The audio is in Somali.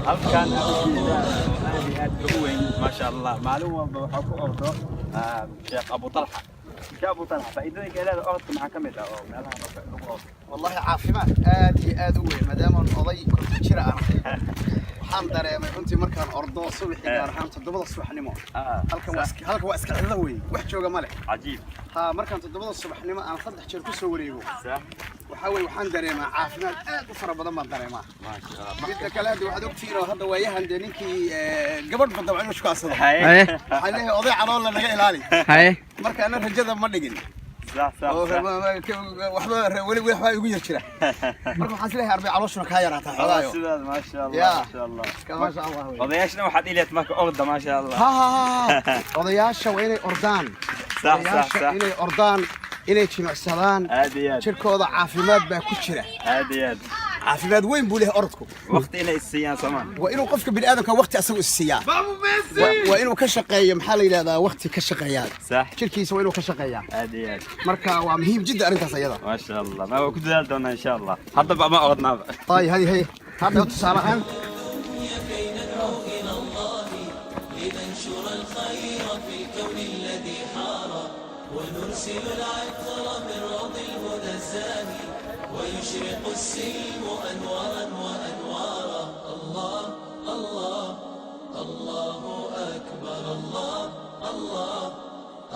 Halkan aad u jeedaan oo aad iyo aad u weyn, maasha Allah, maalin walba waxaa ku ordo Sheekh Abu Talxa. Sheekh Abu Talxa, faa'iidooyinka ay leedahay orodka maxaa ka mid ah oo meelaha lagu ordo? Wallahi, caafimaad aad iyo aad u weyn. Maadaama oday 50 jira aan ahay, waxaan dareemay runtii markaan ordo subaxii, gaar ahaan 7da subaxnimo. Halkan waa iska cidlo weyn, wax jooga ma leh. Cajiib. Ha, markaan 7da subaxnimo aan saddex jeer ku soo wareego, waxaa weye waxaan dareemaa caafimaad aad u fara badan baan dareemaa. Maasha Allah. Midda kale, hadda waxaad ogtihiin oo hadda waayahan dee ninkii gabadh badda waa inuu shukaansado. Waxaan leeyahay, oday caloolla naga ilaali. Marka ana rajada ma dhigin sax sax oo sax waxba weli waxbaa igu yar jira. Marka waxaan isleeyahay arbay calooshuna kaa yaraataa xogaayo. Sidaas, maasha Allah. Ya. Maasha Allah. Maasha Allah wey. Odayaashna waxaad ileed marka orda, maasha Allah. Ha ha ha ha, odayaasha waa inay ordaan. Sax. Odayaasha inay ordaan, inay jimicsadaan. Aad iyo aad. Jirkooda caafimaad baa ku jira. Aad iyo aad. Caafimaad weyn buu leeyahay orodku. Waqti inay isiiyaan soomaa? Waa inuu qofka bini'aadamka waqti asagu is siiyaa. Waa inuu ka shaqeeyo, maxaa la yidhahdaa, waqti ka shaqeeyaa. Jirkiisa waa inuu ka shaqeeyaa. Aad iyo aad. Marka waa muhiim jidda arrintaas ayada. Maasha Allah, ma waa ku dadaali doonaa insha Allah. Haddaba ma orodnaaba. Ay hay hay, hadda tusaale ahaan. كي ندعو إلى الله لننشر الخير في الكون الذي حار، ونرسل العطر من روض الهدى الزاهي، ويشرق السلم أنوارا.